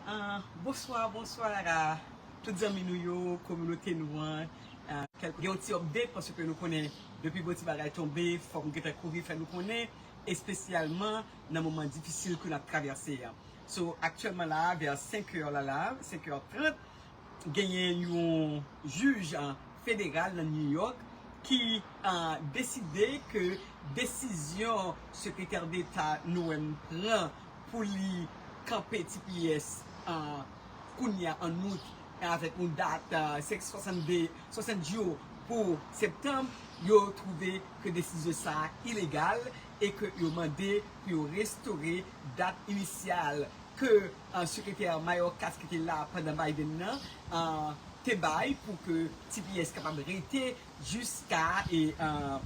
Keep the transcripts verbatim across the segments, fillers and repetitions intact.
Ah, bonswa, bonswa a tout zanmi nou yo, kominote nou an. Ah, kèlke, gen yon ti update, paske nou konnen depi bon ti bagay tonbe, fòk m gentan kouri fè nou konnen, espesyalman nan moman difisil ke n ap travèse an. So, aktyèlman la, vè senk è la, la, senk è trant, genyen yon jij, ah, federal nan New York ki, ah, deside ke desizyon sekretè deta Noem pran pou li kanpe T P S, ah, kounye a an out, avèk yon dat, ah, se swasanndez, swasant jou pou septanm, yo twouve ke desizyon sa a ilegal e ke yo mande pou yo restore dat inisyal ke, ah, sekretè Mayorkas ki te la pandan Biden nan, ah, te bay pou ke T P S kapab rete jiska, e, ah,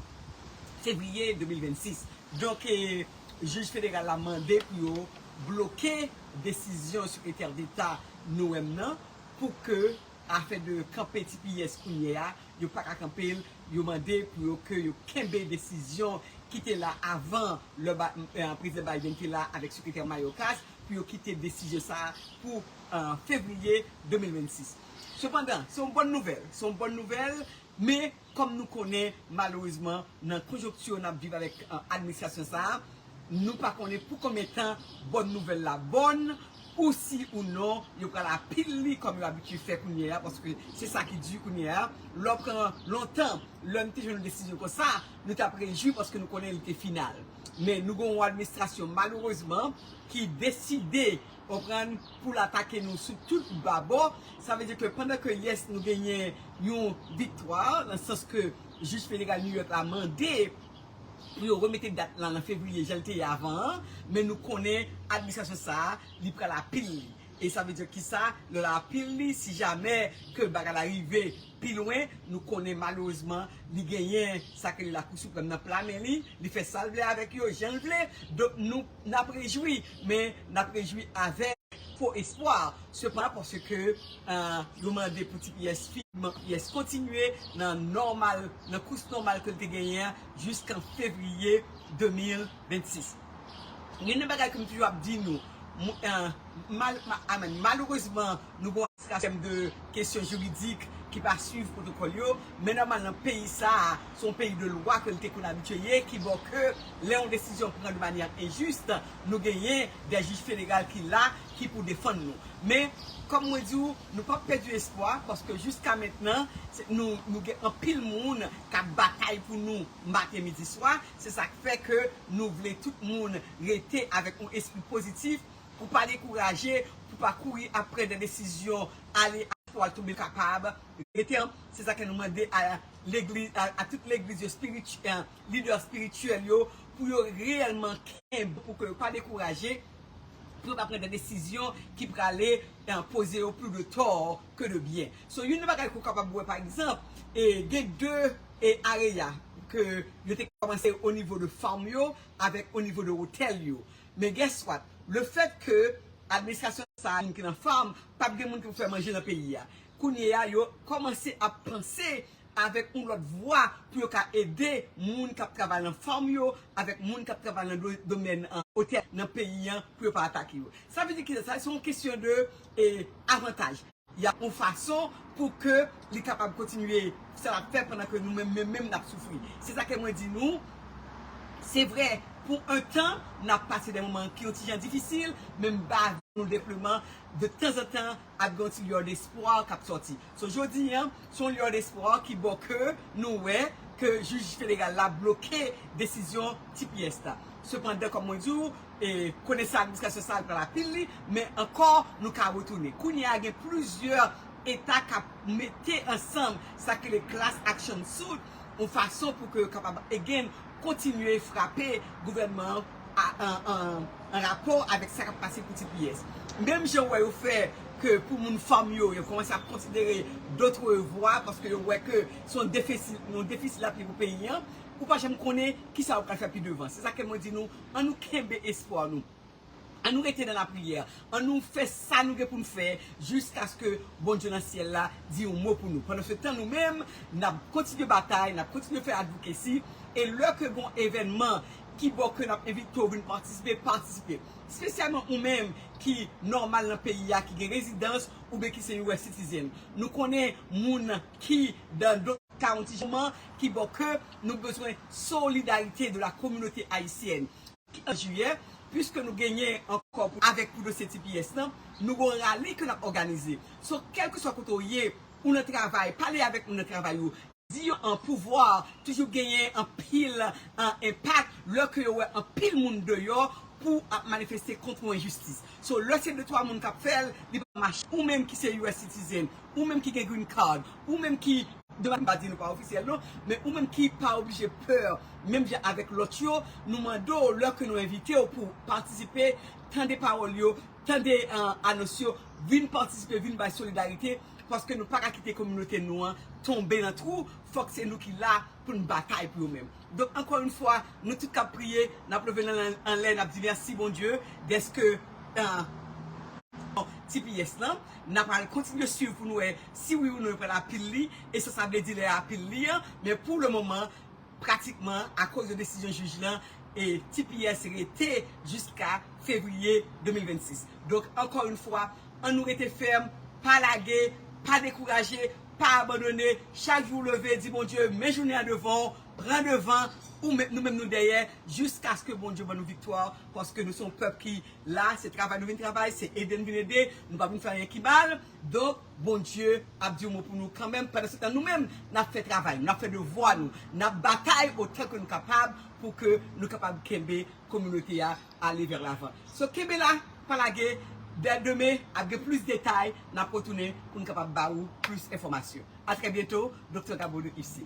fevriye de mil vennsis. Donk, e, jij federal la mande pou yo bloke desizyon sekretè deta Noem nan pou ke afè de kanpe T P S kounye a, yo pa ka kanpe l, yo mande pou yo ke yo kenbe desizyon ki te la avan lè Ba-, eh, prezidan Biden te la avèk sekretè Mayorkas, pou yo kite desizyon sa a pou, eh, fevriye de mil vennsis. Sepandan, se yon bòn nouvèl, se yon bòn nouvèl, men kòm nou konnen, malerezman, nan konjonkti n ap viv avèk, eh, administrasyon sa a, nou pa konnen pou konbyen tan bòn nouvèl la bòn, ou si ou non, yo pral apil li kòm yo abitye fè kounye a, paske se sa ki di kounye a. Lè w pran lontan, lè n te jwenn yon desizyon konsa, nou t ap rejwi paske nou konnen li te final. Men nou gen yon administrasyon, malerezman, ki deside, konprann, pou l atake nou sou tout babò. Sa vle di ke pandan ke, yes, nou genyen yon viktwa, nan sans ke jij federal New York la mande pou yo remete dat la nan fevriye jan l te ye avan an, men nou konnen administrasyon sa a, li pral apil li. E sa vle di kisa? Lè l apil li, si jamè ke bagay la rive pi lwen, nou konnen malerezman li genyen sa ke Lakou Siprèm nan pla men li, li fè sa l vle avèk yo, jan l vle. Donk nou, n ap rejwi, men n ap rejwi avèk fo espwa. Sepandan, paske, eh, yo mande pou T P S fi-, T P S kontinye nan nòmal, nan kous nòmal ke l te genyen an jiskan fevriye de mil vennsis. Youn nan bagay ke m toujou ap di nou, mou-, eh, mal-, ma-, amen, malerezman, nou gon administrasyon de kesyon jiridik ki pa swiv pwotokòl yo, men nòmal nan peyi sa a, se yon peyi de lwa ke l te konn abitye ye, ki bò ke lè yon desizyon pran de manyè enjis, nou genyen de jij federal ki la, ki pou defann nou. Men, kòm mwen di w, nou p ap pèdi espwa, paske jiska mentnan, se, nou, nou gen anpil moun k ap batay pou nou maten, midi, swa. Se sa k fè ke nou vle tout moun rete avèk yon espri pozitif, pou pa dekouraje, pou pa kouri apre de desizyon, ale a pou al tonbe kapab. Rete an, se sa ke nou mande a legliz, a, a tout legliz yo, spiritu-, eh, lidè espirityèl yo, pou yo reyèlman kenbe, pou ke yo pa dekouraje, pou yo pa pran de desizyon ki prale, eh, poze yo plis de tò ke de byen. So, youn nan bagay ke w kapab wè, pa egzanp, e gen de, e, area ke yo te kòmanse o nivo de farm yo, avèk o nivo de otèl yo. Men guess what? Le fèt ke administrasyon sa a, moun ki nan farm, p ap gen moun ki pou fè manje nan peyi a. Kounye a, yo kòmanse ap panse avèk yon lòt vwa pou yo ka ede moun k ap travay nan farm yo, avèk moun k ap travay nan do-, domèn, eh, otèl nan peyi an pou yo pa atake yo. Sa vle di ki sa? Se yon kesyon de, eh, avantaj. Y ap yon fason pou ke li kapab kontinye sa l ap fè pandan ke nou menm, menm, menm n ap soufri. Se sa ke mwen di nou, se vre, pou yon tan, n ap pase de moman ki yon ti jan difisil, men m ba nou depleman, de tanzantan, ap gen yon ti liyò despwa k ap sòti. So, jodi a, se yon liyò despwa ki bò ke nou wè ke jij federal la bloke desizyon T P S la. Sepandan, kòm mwen di w, e, konnen sa administrasyon sa a pral apil li, men ankò, nou ka retounen. Kounye a, gen plizyè eta k ap mete ansanm sa ki rele class action suit, yon fason pou ke yo kapab, again, kontinye frape gouvènman an a, an, an, an rapò avèk sa k ap pase pou T P S. Menm jan w wè yo fè ke pou moun fanm yo, yo kòmanse ap konsidere dòt vwa paske yo wè ke se yon defisi, yon defisi l ap ye pou peyi an, ou pa janm konnen kisa yo pral fè pi devan. Se sa ke mwen di nou, ann nou kenbe espwa nou. Ann nou rete nan lapriyè. Ann nou fè sa nou gen pou n fè jiskaske Bondye nan syèl la di yon mo pou nou. Pandan se tan, nou menm, n ap kontinye batay, n ap kontinye fè advocacy. E lè ke gon evènman Ki bò ke n ap envite w vin patisipe, patisipe. Espesyalman ou menm ki nòmal nan peyi a, ki gen rezidans, oubyen ki se U S citizen. Nou konnen moun ki nan dot ka yon ti jan, ki bò ke nou bezwen solidarite de la communauté haïtienne. An jiyè, piske nou genyen ankò pou, avèk pou dosye T P S lan, nou gon rali ke n ap òganize. So, kèlkeswa kote w ye, ou nan travay, pale avèk moun nan travay ou. Di yo an pouvwa toujou genyen anpil, an, enpak lè ke yo wè anpil moun deyò pou ap manifeste kont yon enjistis. So, lè se de twa moun k ap fè l, li pa mache. Ou menm ki se U S citizen, ou menm ki gen green card, ou menm ki, de m pa di nou pa ofisyèl non, men ou menm ki pa oblije pè, menm jan avèk lòt yo, nou mande w lè ke nou envite w pou patisipe, tande pawòl yo, tande, eh, anons yo, vin patisipe, vin bay solidarite, paske nou pa ka kite kominote nou an tonbe nan twou, fòk se nou ki la pou n batay pou yo menm. Donk, ankò yon fwa, nou tout k ap priye, n ap leve nan anlè, n ap di mèsi Bondye, dèske, eh, T P S lan, n ap al kontinye swiv pou nou wè si wi ou non yo pral apil li, e sa sa vle di lè apil li an, men pou le moman, pratikman, akoz de desizyon jij lan, e T P S rete jiska fevriye de mil vennsis. Donk, ankò yon fwa, ann nou rete fèm, pa lage, pa dekouraje, pa abandone. Chak jou w leve, di Bondye, men jounen an devan w, pran devan, ou menm, nou menm nou dèyè, jiskaske Bondye ban nou viktwa, paske nou se yon pèp ki la, se travay nou vin travay, se ede n vin ede, nou pa vin fè anyen ki mal. Donk, Bondye ap di yon mo pou nou kanmenm. Pandansetan, nou menm, n ap fè travay nou, n ap fè devwa nou, n ap batay otan ke nou kapab pou ke nou kapab kenbe kominote a ale vè lavan. So, kenbe la, pa lage, dè demen, ap gen plis detay, n ap retounen pou n kapab ba ou plis enfòmasyon. A trè byento, Doktè Gabo de ici.